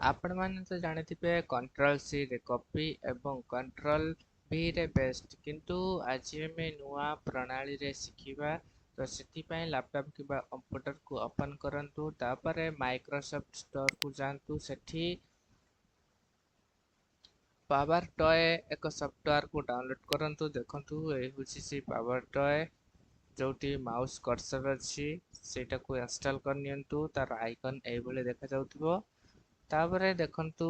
ଆପଣମାନେ ତ ଜାଣିଥିବେ କଣ୍ଟ୍ରୋଲ ସିରେ କପି ଏବଂ କଣ୍ଟ୍ରୋଲ ଭିରେ ପେଷ୍ଟ, କିନ୍ତୁ ଆଜି ଆମେ ନୂଆ ପ୍ରଣାଳୀରେ ଶିଖିବା। ତ ସେଥିପାଇଁ ଲାପଟପ୍ କିମ୍ବା କମ୍ପ୍ୟୁଟରକୁ ଓପନ୍ କରନ୍ତୁ, ତାପରେ ମାଇକ୍ରୋସଫ୍ଟ ଷ୍ଟୋରକୁ ଯାଆନ୍ତୁ, ସେଠି ପାୱାର ଟୟ ଏକ ସଫ୍ଟୱେୟାରକୁ ଡାଉନଲୋଡ୍ କରନ୍ତୁ। ଦେଖନ୍ତୁ, ଏ ହେଉଛି ସେଇ ପାୱାର ଟୟ, ଯେଉଁଠି ମାଉସ୍ କର୍ସର ଅଛି, ସେଇଟାକୁ ଇନଷ୍ଟଲ୍ କରିନିଅନ୍ତୁ। ତାର ଆଇକନ୍ ଏଇଭଳି ଦେଖାଯାଉଥିବ। ତାପରେ ଦେଖନ୍ତୁ,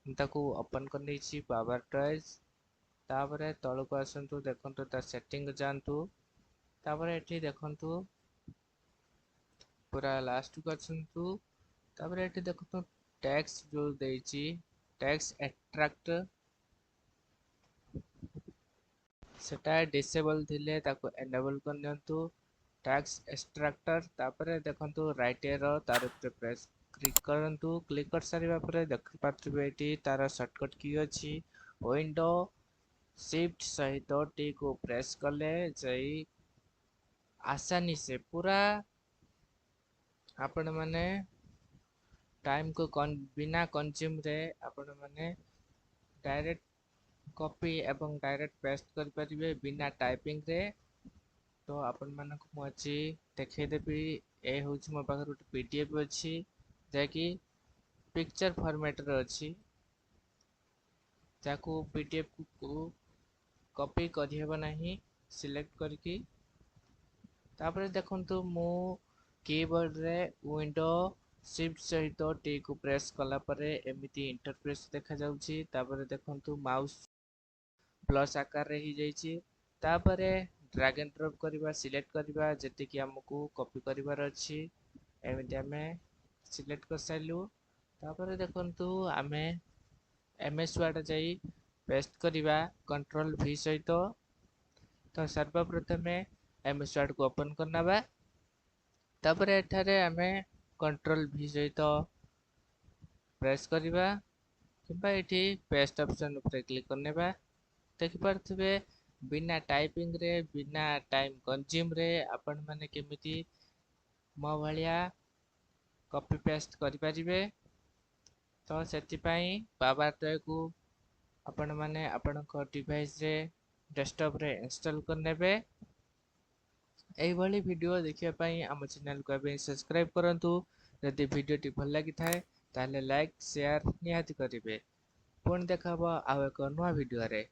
ମୁଁ ତାକୁ ଓପନ୍ କରିନେଇଛି ପାୱାର ଟଏଜ୍। ତାପରେ ତଳକୁ ଆସନ୍ତୁ, ଦେଖନ୍ତୁ ତା ସେଟିଂ ଯାଆନ୍ତୁ। ତାପରେ ଏଠି ଦେଖନ୍ତୁ, ପୁରା ଲାଷ୍ଟକୁ ଆସନ୍ତୁ। ତାପରେ ଏଠି ଦେଖନ୍ତୁ ଟେକ୍ସଟ ଯେଉଁ ଦେଇଛି, ଟେକ୍ସଟ ଏକ୍ସଟ୍ରାକ୍ଟ, ସେଟା ଡିସେବଲ୍ ଥିଲେ ତାକୁ ଏନେବଲ୍ କରିନିଅନ୍ତୁ, ଟେକ୍ସଟ ଏକ୍ସଟ୍ରାକ୍ଟର। ତାପରେ ଦେଖନ୍ତୁ ରାଇଟ୍ ଏରୋ, ତାର ଉପରେ ପ୍ରେସ୍ କ୍ଲିକ୍ କରନ୍ତୁ। କ୍ଲିକ୍ କରିସାରିବା ପରେ ଦେଖିପାରୁଥିବେ ଏଠି ତାର ସର୍ଟକଟ୍ କି ଅଛି, ୱିଣ୍ଡୋ ସିଫ୍ଟ ସହିତ ଟିକୁ ପ୍ରେସ୍ କଲେ ଯାଇ ଆସାନି ସେ ପୁରା ଆପଣମାନେ ଟାଇମ୍କୁ ବିନା କନଜ୍ୟୁମ୍ରେ ଆପଣମାନେ ଡାଇରେକ୍ଟ କପି ଏବଂ ଡାଇରେକ୍ଟ ପେଷ୍ଟ କରିପାରିବେ ବିନା ଟାଇପିଂରେ। ତ ଆପଣମାନଙ୍କୁ ମୁଁ ଆଜି ଦେଖେଇଦେବି। ଏ ହେଉଛି ମୋ ପାଖରେ ଗୋଟେ PDF ଅଛି, ଯାହାକି ପିକ୍ଚର ଫର୍ମାଟ୍ରେ ଅଛି, ଯାହାକୁ PDFକୁ କପି କରିହେବ ନାହିଁ ସିଲେକ୍ଟ କରିକି। ତାପରେ ଦେଖନ୍ତୁ, ମୁଁ କିବୋର୍ଡ଼ରେ ୱିଣ୍ଡୋ ସିଫ୍ଟ ସହିତ ଟିକୁ ପ୍ରେସ୍ କଲା ପରେ ଏମିତି ଇଣ୍ଟରଫେସ୍ ଦେଖାଯାଉଛି। ତାପରେ ଦେଖନ୍ତୁ, ମାଉସ୍ ପ୍ଲସ୍ ଆକାରରେ ହେଇଯାଇଛି। ତାପରେ ଡ୍ରାଗ୍ ଆଣ୍ଡ ଡ୍ରପ୍ କରିବା, ସିଲେକ୍ଟ କରିବା ଯେତିକି ଆମକୁ କପି କରିବାର ଅଛି। ଏମିତି ଆମେ ସିଲେକ୍ଟ କରିସାରିଲୁ। ତାପରେ ଦେଖନ୍ତୁ, ଆମେ ଏମ୍ ଏସ୍ ୱାର୍ଡ଼ ଯାଇ ପେଷ୍ଟ କରିବା କଣ୍ଟ୍ରୋଲ ଭି ସହିତ। ତ ସର୍ବପ୍ରଥମେ ଏମ୍ ଏସ୍ ୱାର୍ଡ଼କୁ ଓପନ୍ କରିନେବା। ତାପରେ ଏଠାରେ ଆମେ କଣ୍ଟ୍ରୋଲ ଭି ସହିତ ପ୍ରେସ୍ କରିବା କିମ୍ବା ଏଠି ପେଷ୍ଟ ଅପସନ୍ ଉପରେ କ୍ଲିକ୍ କରିନେବା। ଦେଖିପାରୁଥିବେ, ବିନା ଟାଇପିଂରେ, ବିନା ଟାଇମ୍ କନଜ୍ୟୁମ୍ରେ ଆପଣମାନେ କେମିତି ମୋ ଭଳିଆ କପି ପେଷ୍ଟ କରିପାରିବେ। ତ ସେଥିପାଇଁ ପାୱାର ଟୟକୁ ଆପଣମାନେ ଆପଣଙ୍କ ଡିଭାଇସରେ, ଡେସ୍କଟପ୍ରେ ଇନଷ୍ଟଲ୍ କରିନେବେ। ଏଇଭଳି ଭିଡ଼ିଓ ଦେଖିବା ପାଇଁ ଆମ ଚ୍ୟାନେଲକୁ ଏବେ ସବସ୍କ୍ରାଇବ୍ କରନ୍ତୁ। ଯଦି ଭିଡ଼ିଓଟି ଭଲ ଲାଗିଥାଏ, ତାହେଲେ ଲାଇକ୍ ସେୟାର ନିହାତି କରିବେ। ପୁଣି ଦେଖା ହେବ ଆଉ ଏକ ନୂଆ ଭିଡ଼ିଓରେ।